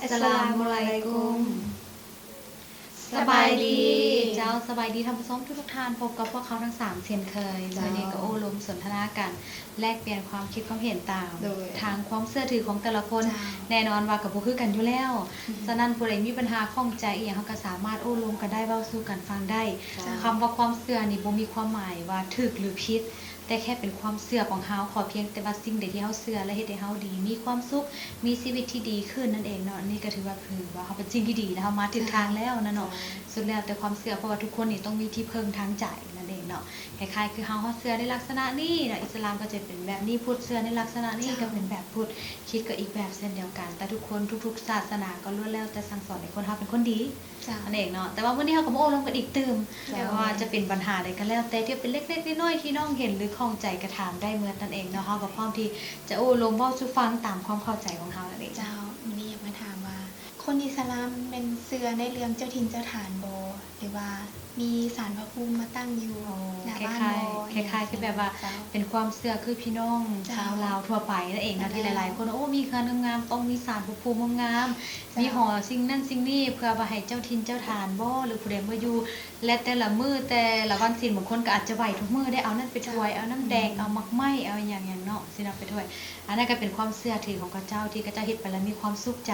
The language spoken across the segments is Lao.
ອັດສະລາມຸອາໄລກຸມ ສະບາຍດີ ເຈົ້າ ສະບາຍດີທ່ານຜູ້ຊົມທຸກໆທ່ານ, ພົບກັບພວກເຮົາທັງສາມເຊັ່ນເຄີຍ. ເຈົ້າ ມື້ນີ້ກໍໂອ້ລົມສົນທະນາກັນ ແລກປ່ຽນຄວາມຄິດຄວາມເຫັນຕາມ ໂດຍ ທາງຄວາມເຊື່ອຖືຂອງແຕ່ລະຄົນ. ເຈົ້າ ແນ່ນອນວ່າກໍບໍ່ຄືກັນຢູ່ແລ້ວ. ອືຮຶ ສະນັ້ນຜູ້ໃດມີບັນຫາຂ້ອງໃຈອີ່ຫຍັງ ເຮົາກໍສາມາດໂອ້ລົມກັນໄດ້ ເວົ້າສູ່ກັນຟັງໄດ້. ເຈົ້າ ຄຳວ່າຄວາມເຊື່ອນີ້ບໍ່ມີຄວາມໝາຍວ່າຖືກຫຼືຜິດ, ແຕ່ແຄ່ເປັນຄວາມເຊື່ອຂອງເຮົາ, ຂໍພຽງແຕ່ວ່າສິ່ງໃດທີ່ເຮົາເຊື່ອ ແລະ ເຮັດໃຫ້ເຮົາດີ, ມີຄວາມສຸກ, ມີຊີວິດທີ່ດີຂຶ້ນນັ້ນເອງເນາະ. ນີ້ກໍຖືວ່າ ຖືວ່າເຮົາເປັນສິ່ງທີ່ດີ ແລະ ເຮົາມາຖືກທາງແລ້ວນະເນາະ. ເຈົ້າ ສຸດແລ້ວແຕ່ຄວາມເຊື່ອ, ເພາະວ່າທຸກຄົນນີ້ຕ້ອງມີທີ່ເພິ່ງທາງໃຈນັ້ນເອງເນາະ. ຄ້າຍໆຄືເຮົາ, ເຮົາເຊື່ອໃນລັກສະນະນີ້ນະ, ອິດສະລາມກໍຈະເປັນແບບນີ້, ພຸດເຊື່ອໃນລັກສະນະນີ້ ເຈົ້າ ກໍເປັນແບບພຸດ, ຄຣິດກໍອີກແບບເຊັ່ນດຽວກັນ. ແຕ່ທຸກຄົນ, ທຸກໆສາສະໜາກໍລ້ວນແລ້ວແຕ່ສັ່ງສອນໃຫ້ຄົນເຮົາເປັນຄົນດີ. ເຈົ້າ ນັ້ນເອງເນາະ. ແຕ່ວ່າມື້ນີ້ເຮົາກໍມາໂອ້ລົມກັນອີກຕື່ມ ເຈົ້າ ບໍ່ວ່າຈະເປັນບັນຫາໃດກໍແລ້ວແຕ່ ທີ່ເປັນເລັກໆນ້ອຍໆທີ່ນ້ອງເຫັນ ຫຼື ຂ້ອງໃຈກໍຖາມໄດ້ໝົດນັ້ນເອງເນາະ. ເຮົາກໍພ້ອມທີ່ຈະໂອ້ລົມເວົ້າສູ່ຟັງຕາມຄວາມເຂົ້າໃຈຂອງເຮົານັ້ນເອງ. ເຈົ້າ ມື້ນີ້ຢາກມາຖາມວ່າ ຄົນອິດສະລາມແມ່ນເຊື່ອໃນເລື່ອງເຈົ້າຖິ່ນເຈົ້າຖານບໍ່ ຫຼືວ່າມີສານພະພູມມາຕັ້ງຢູ່ ໂອ້ ໜ້າບ້ານບໍ່? ຄ້າຍໆ ຄ້າຍໆຄືແບບວ່າ ເຈົ້າ ເປັນຄວາມເຊື່ອຄືພີ່ນ້ອງ ເຈົ້າ ຊາວລາວທົ່ວໄປນັ້ນເອງເນາະ ເຈົ້າ ທີ່ຫຼາຍໆຄົນ ໂອ້ ມີເຮືອນງາມໆ ຕ້ອງມີສານພະພູມງາມໆ ເຈົ້າ ມີຫໍສິ່ງນັ້ນສິ່ງນີ້ ເພື່ອວ່າໃຫ້ເຈົ້າຖິ່ນເຈົ້າຖານບໍ່ ຫຼືຜູ້ໃດມາຢູ່ ແລະແຕ່ລະມື້ແຕ່ລະວັນສິນ ບາງຄົນກໍອາດຈະໄຫວ້ທຸກມື້ເດ້ ເອົານັ້ນໄປຖວາຍ ເອົານ້ຳແດງ ອືມ ເອົາໝາກໄມ້ ເອົາຫຍັງໆເນາະ ຊີ້ນະ ໄປຖວາຍ. ອັນນັ້ນກໍເປັນຄວາມເຊື່ອຖືຂອງເຂົາເຈົ້າ ທີ່ເຂົາເຈົ້າເຮັດໄປແລ້ວມີຄວາມສຸກໃຈ.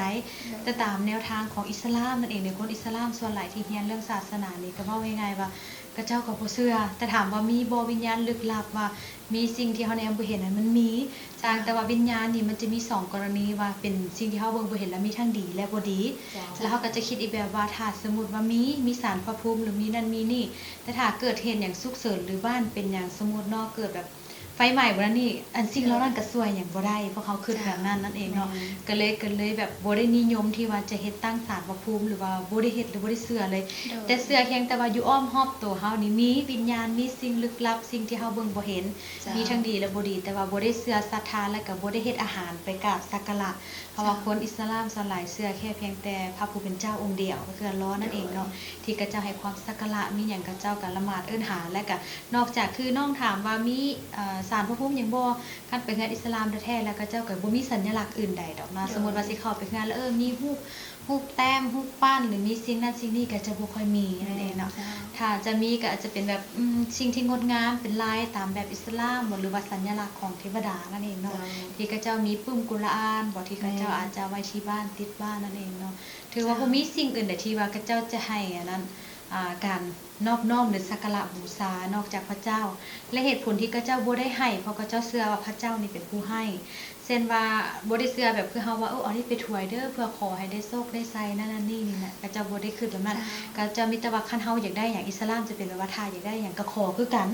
ໂດຍ ແຕ່ຕາມແນວທາງຂອງອິດສະລາມນັ້ນເອງເດ ຄົນອິດສະລາມສ່ວນຫຼາຍທີ່ຮຽນເລື່ອງສາສະໜານີ້ ກໍເວົ້າງ່າຍໆວ່າ ເຂົາເຈົ້າກໍບໍ່ເຊື່ອ. ແຕ່ຖາມວ່າມີບໍ່ວິນຍານລຶກລັບ ວ່າມີສິ່ງທີ່ເຮົາແນມບໍ່ເຫັນນັ້ນ ມັນມີ. ຕ່າງແຕ່ວ່າວິນຍານນີ້ມັນຈະມີສອງກໍລະນີ ວ່າເປັນສິ່ງທີ່ເຮົາເບິ່ງບໍ່ເຫັນ ແລະ ມີທັງດີ ແລະ ບໍ່ດີ. ເຈົ້າ ແລ້ວເຮົາກໍຈະຄິດອີກແບບວ່າ ຖ້າສົມມຸດວ່າມີ ມີສານພະພູມ ຫຼື ມີນັ້ນມີນີ້ ແຕ່ຖ້າເກີດເຫດຫຍັງສຸກເສີນ ຫຼື ບ້ານເປັນຫຍັງ ສົມມຸດເນາະ ເກີດແບບໄຟໄໝ້ບໍ່ນັ້ນນີ້ ອັນສິ່ງເຫຼົ່ານັ້ນກໍຊ່ວຍຫຍັງບໍ່ໄດ້ ພວກເຮົາຄິດແບບນັ້ນນັ້ນເອງເນາະ. ເຈົ້າ ແມ່ນ ກໍເລີຍ ກໍເລີຍແບບບໍ່ໄດ້ນິຍົມທີ່ວ່າຈະເຮັດຕັ້ງສານພະພູມ ຫຼືວ່າບໍ່ໄດ້ເຮັດ ຫຼື ບໍ່ໄດ້ເຊື່ອເລີຍ. ໂດຍ ແຕ່ເຊື່ອພຽງແຕ່ວ່າຢູ່ອ້ອມຮອບໂຕເຮົານີ້ມີວິນຍານ ມີສິ່ງລຶກລັບ ສິ່ງທີ່ເຮົາເບິ່ງບໍ່ເຫັນ. ເຈົ້າ ມີທັງດີ ແລະ ບໍ່ດີ ແຕ່ວ່າບໍ່ໄດ້ເຊື່ອສັດທາ ແລະ ກໍບໍ່ໄດ້ເຮັດອາຫານໄປກາບສັກກາລະ ເພາະວ່າ ເຈົ້າ ຄົນອິດສະລາມສ່ວນຫຼາຍເຊື່ອແຄ່ພຽງແຕ່ພະຜູ້ເປັນເຈົ້າອົງດຽວ ກໍຄືອັລລອຮ໌ນັ້ນເອງເນາະ. ໂດຍ ທີ່ເຂົາເຈົ້າໃຫ້ຄວາມສັກກາລະ ມີຫຍັງເຂົາເຈົ້າກໍລະໝາດເອີ້ນຫາ ແລະ ກໍນອກຈາກ ຄືນ້ອງຖາມວ່າມີ ເອີ ສານພະພູມຫຍັງບໍ່? ຄັນໄປເຮືອນອິດສະລາມແທ້ໆ ແລ້ວເຂົາເຈົ້າກໍບໍ່ມີສັນຍາລັກອື່ນໃດດອກນະ. ໂດຍ ສົມມຸດວ່າຊິເຂົ້າໄປເຮືອນແລ້ວ ເອີ ມີຮູບ ຮູບແຕ້ມ ຮູບປັ້ນ ຫຼື ມີສິ່ງນັ້ນສິ່ງນີ້ກໍຈະບໍ່ຄ່ອຍມີນັ້ນເອງເນາະ. ເຈົ້າ ຖ້າຈະມີກໍອາດຈະເປັນແບບ ອືມ ສິ່ງທີ່ງົດງາມ ເປັນລາຍຕາມແບບອິດສະລາມບໍ ຫຼືວ່າສັນຍາລັກຂອງເທວະດານັ້ນເອງເນາະ. ເຈົ້າ ທີ່ເຂົາເຈົ້າມີປຶ້ມກຸລະອານບໍ ທີ່ເຂົາເຈົ້າ ແມ່ນ ອາດຈະໄວ້ທີ່ບ້ານ ຕິດບ້ານນັ້ນເອງເນາະ. ຖືວ່າ ເຈົ້າ ບໍ່ມີສິ່ງອື່ນໃດທີ່ວ່າເຂົາເຈົ້າຈະໃຫ້ອັນນັ້ນ ອ່າ ການນອບນ້ອມ ຫຼື ສັກກາລະບູຊານອກຈາກພະເຈົ້າ ແລະ ເຫດຜົນທີ່ເຂົາເຈົ້າບໍ່ໄດ້ໃຫ້ ເພາະເຂົາເຈົ້າເຊື່ອວ່າພະເຈົ້ານີ້ເປັນຜູ້ໃຫ້. ເຊັ່ນວ່າ ບໍ່ໄດ້ເຊື່ອແບບຄືເຮົາວ່າ ເອີ ເອົານີ້ໄປຖວາຍເດີ ເພື່ອຂໍໃຫ້ໄດ້ໂຊກໄດ້ໄຊ ນັ້ນນັ້ນນີ້ນີ້ນະ ເຂົາເຈົ້າບໍ່ໄດ້ຄິດແບບນັ້ນ. ເຈົ້າ ເຂົາເຈົ້າມີແຕ່ວ່າ ຄັນເຮົາຢາກໄດ້ຫຍັງ ອິດສະລາມຈະເປັນແບບວ່າ ຖ້າຢາກໄດ້ຫຍັງກໍຂໍຄືກັນ.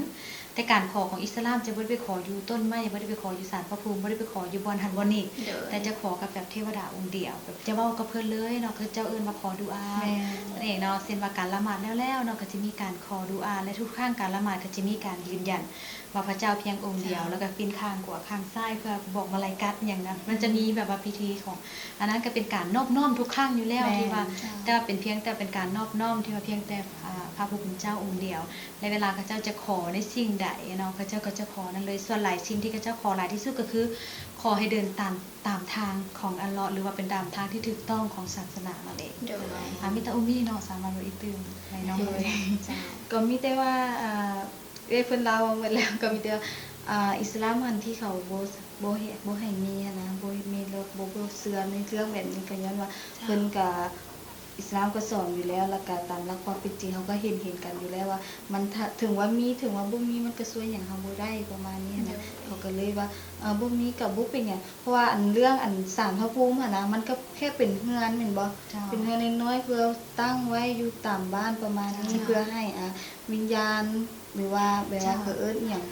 ແຕ່ການຂໍຂອງອິດສະລາມຈະບໍ່ໄດ້ໄປຂໍຢູ່ຕົ້ນໄມ້ ບໍ່ໄດ້ໄປຂໍຢູ່ສານພະພູມ ບໍ່ໄດ້ໄປຂໍຢູ່ບ່ອນຫັ້ນບ່ອນນີ້. ໂດຍ ແຕ່ຈະຂໍກັບແບບເທວະດາອົງດຽວ ແບບຈະເວົ້າກັບເພິ່ນເລີຍເນາະ ເຂົາເຈົ້າເອີ້ນວ່າຂໍດູອາ ແມ່ນ ນັ້ນເອງເນາະ. ເຊັ່ນວ່າການລະໝາດແລ້ວໆເນາະ ກໍຈະມີການຂໍດູອາ ແລະ ທຸກຄັ້ງການລະໝາດກໍຈະມີການຢືນຢັນ ວ່າພະເຈົ້າພຽງອົງດຽວ ເຈົ້າ ແລ້ວກໍປິ່ນຂ້າງຂວາຂ້າງຊ້າຍ ເພື່ອບອກມາລາຍກັດຫຍັງນະ. ອືມ ມັນຈະມີແບບວ່າພິທີຂອງ ອັນນັ້ນກໍເປັນການນອບນ້ອມທຸກຄັ້ງຢູ່ແລ້ວ ແມ່ນ ທີ່ວ່າ ເຈົ້າ ແຕ່ວ່າເປັນພຽງແຕ່ເປັນການນອບນ້ອມທີ່ວ່າພຽງແຕ່ ອ່າ ພະຜູ້ເປັນເຈົ້າອົງດຽວ ແລະ ເວລາເຂົາເຈົ້າຈະຂໍໃນສິ່ງໃດເນາະ ເຂົາເຈົ້າກໍຈະຂໍນັ້ນເລີຍ. ສ່ວນຫຼາຍສິ່ງທີ່ເຂົາເຈົ້າຂໍຫຼາຍທີ່ສຸດກໍຄື ຂໍໃຫ້ເດີນຕາມ ຕາມທາງຂອງອັລລອຮ໌ ຫຼືວ່າເປັນຕາມທາງທີ່ຖືກຕ້ອງຂອງສາສະໜານັ້ນເອງ. ໂດຍ ອາ ມີແຕ່ອຸມມີເນາະ ສາມາດເວົ້າອີກຕື່ມໃຫ້ນ້ອງ. ໂດຍ ເຈົ້າ ກໍມີແຕ່ວ່າ ອ່າ ເອື້ອຍເພິ່ນເລົ່າມາໝົດແລ້ວ ກໍມີແຕ່ວ່າ ອ່າ ອິດສະລາມຫັ້ນທີ່ເຂົາບໍ່ ບໍ່ໃຫ້ ບໍ່ໃຫ້ມີຫັ້ນນະ ບໍ່ໃຫ້ມີລົດ ບໍ່ ບໍ່ເຊື່ອໃນເລື່ອງແບບນີ້ ກໍຍ້ອນວ່າ ເຈົ້າ ເພິ່ນກະ ອິດສະລາມກໍສອນຢູ່ແລ້ວ ແລ້ວກະຕາມຫຼັກຄວາມເປັນຈິງເຮົາກໍເຫັນ ເຫັນກັນຢູ່ແລ້ວວ່າ ມັນ ເຖິງວ່າມີ ເຖິງວ່າບໍ່ມີ ມັນກໍຊ່ວຍຫຍັງເຮົາບໍ່ໄດ້ ປະມານນີ້ຫັ້ນນະ. ໂດຍ ເຂົາກໍເລີຍວ່າ ເອີ ບໍ່ມີກໍບໍ່ເປັນຫຍັງ ເພາະວ່າອັນເລື່ອງອັນສານພະພູມຫັ້ນນະ ມັນກໍແຄ່ເປັນເຮືອນແມ່ນບໍ່? ເຈົ້າ ເປັນເຮືອນນ້ອຍໆ ເພື່ອຕັ້ງໄວ້ຢູ່ຕາມບ້ານປະມານນີ້ ເຈົ້າ ເພື່ອໃຫ້ ອ່າ ວິນຍານ ຫຼືວ່າແບບວ່າ ເຈົ້າ ເຂົາເອີ້ນອີ່ຫຍັງ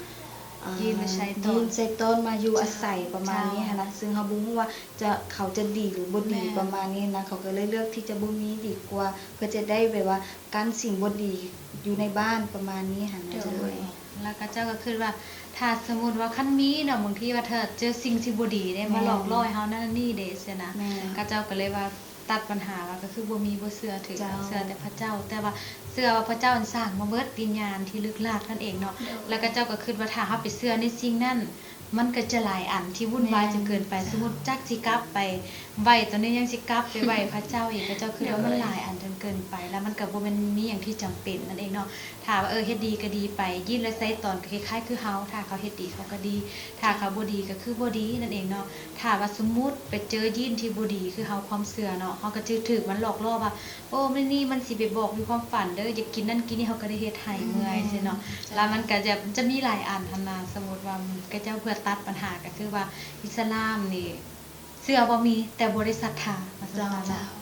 ອ່າ ຢີນມາໃຊ້ຕອນ ຢີນໃຊ້ຕອນມາຢູ່ ເຈົ້າ ອາໄສປະມານນີ້ຫັ້ນນະ. ເຈົ້າ ຊຶ່ງເຮົາບໍ່ຮູ້ວ່າຈະ ເຂົາຈະດີ ຫຼື ບໍ່ດີ ແມ່ນ ປະມານນີ້ຫັ້ນນະ ເຂົາກໍເລີຍເລືອກທີ່ຈະບໍ່ມີດີກວ່າ ເພື່ອຈະໄດ້ແບບວ່າກັນສິ່ງບໍ່ດີຢູ່ໃນບ້ານປະມານນີ້ຫັ້ນນະ. ໂດຍ ເຈົ້າ ແລ້ວເຂົາເຈົ້າກໍຄິດວ່າ ຖ້າສົມມຸດວ່າຄັນມີເນາະ ບາງທີວ່າຖ້າເຈີສິ່ງທີ່ບໍ່ດີເດ້ ມາ ແມ່ນ ຫຼອກຫຼອຍເຮົານັ້ນນີ້ເດ້ ຊີ້ນະ. ແມ່ນ ເຂົາເຈົ້າກໍເລີຍວ່າ ຕັດບັນຫາວ່າ ກໍຄືບໍ່ມີ ບໍ່ເຊື່ອຖືກ ເຈົ້າ ເຊື່ອແຕ່ພະເຈົ້າ ແຕ່ວ່າເຊື່ອວ່າພະເຈົ້າອັນສ້າງມາເບິດ ວິນຍານທີ່ລຶກລັບນັ້ນເອງເນາະ. ໂດຍ ແລ້ວເຂົາເຈົ້າກໍຄິດວ່າ ຖ້າເຮົາໄປເຊື່ອໃນສິ່ງນັ້ນ ມັນກໍຈະຫຼາຍອັນທີ່ວຸ່ນວາຍຈົນເກີນໄປ. ສົມມຸດຈັກຊິກັບໄປໄຫວ້ຕົວນີ້ ຍັງຊິກັບໄປໄຫວ້ພະເຈົ້າອີກ ຂະເຈົ້າຄິດວ່າມັນຫຼາຍອັນຈົນເກີນໄປ ແລ້ວມັນກໍບໍ່ແມ່ນມີຫຍັງທີ່ຈຳເປັນນັ້ນເອງເນາະ. ຖ້າວ່າເອີເຮັດດີກໍດີໄປ ຢີນ ແລະ ໄຊຕອນກໍຄ້າຍໆຄືເຮົາ ຖ້າເຂົາເຮັດດີເຂົາກໍດີ ຖ້າເຂົາບໍ່ດີກໍຄືບໍ່ດີນັ້ນເອງເນາະ. ຖ້າວ່າສົມມຸດໄປເຈີຢີນທີ່ບໍ່ດີຄືເຮົາ ຄວາມເຊື່ອເນາະ ເຮົາກໍຈະຖືກມັນຫຼອກຫຼໍ່ວ່າ ໂອ້ ມື້ນີ້ມັນຊິໄປບອກຢູ່ຄວາມຝັນເດີ ຢາກກິນນັ້ນກິນນີ້ ເຮົາກໍໄດ້ເຮັດໃຫ້ເມື່ອຍຊີ້ເນາະ. ແລ້ວມັນກໍຈະ ຈະມີຫຼາຍອັນຫັ້ນນະ ສົມມຸດວ່າຂະເຈົ້າເພື່ອຕັດບັນຫາ ກໍຄືວ່າອິດສະລາມນີ້ເຊື່ອບໍ່ມີ ແຕ່ບໍ່ໄດ້ສັດທາວ່າຊັ້ນເນາະ.